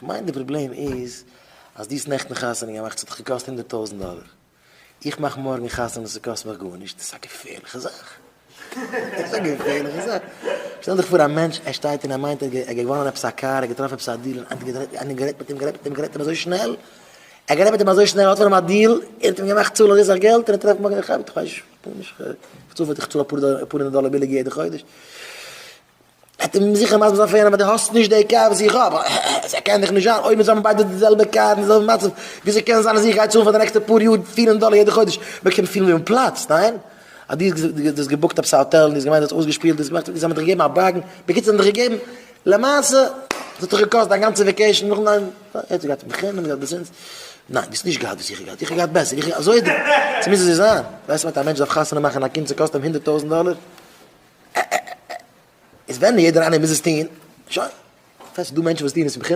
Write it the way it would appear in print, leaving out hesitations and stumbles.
כ'מיין די פראבלעם איז אז דו האסט נעכטן חתונה געמאכט ס'האט דיך געקאסט הונדערט טויזנט דאלער, איך מאך מארגן חתונה און ס'קאסט מיך גארנישט, דאס איז א געפערליכע זאך. דאס איז א געפערליכע זאך. שטעל דיך פאר א מענטש ער שטייט און ער מיינט ער האט געוואנען עפעס א קאר, ער האט געטראפן עפעס א דיעל און איינער גערעדט מיט אים גערעדט מיט אים גערעדט מיט אים אזוי שנעל, ער האט גערעדט מיט אים אזוי שנעל ער האט פון אים א דיעל, ער האט אים געמאכט צאלן אזוי סאך געלט און ער טרעפט מארגן איך ווייס נישט, איך צאל איך צאל אפאר הונדערט דאלער ביליגער יעדע חודש. וועט אים זיכער מסביר זיין פאר יענעם אז דו האסט נישט די קאר וואס איך האב, עס קען דאך נישט זיין, אויב מיר האבן ביידע די זעלבע קאר און די זעלבע מצב, וויאזוי קען זיין אז איך גיי צאלן פאר די נעקסטע פאר יאר 400 דאלער יעדע חודש, מען קען פילן ווי מען פלאצט, ניין? אז דו האסט געבוקט עפעס א האטעל און דו האסט געמיינט דו האסט אויסגעשפילט, דו האסט געמאכט, זיי האבן דיך געגעבן א בארגן, בקיצור זיי האבן דיך געגעבן, למעשה, עס האט דיך געקאסט דיין גאנצע vacation, נאכן דיין, יעצט גייט בחינם, גייט ביז אונז, ניין, דו האסט נישט געהאט וואס איך האב געהאט, איך האב געהאט בעסער, איך, אזוי איז די, ס'מוז אזוי זיין, ווייסט וואס מיינט א מענטש דארף חתונה מאכן א קינד ס'קאסט אים הונדערט טויזנט דאלער? איז ווען יעדער איינער מוז עס טוהן, שוין. ס'דא מענטשן וואס טוהן עס בחינם.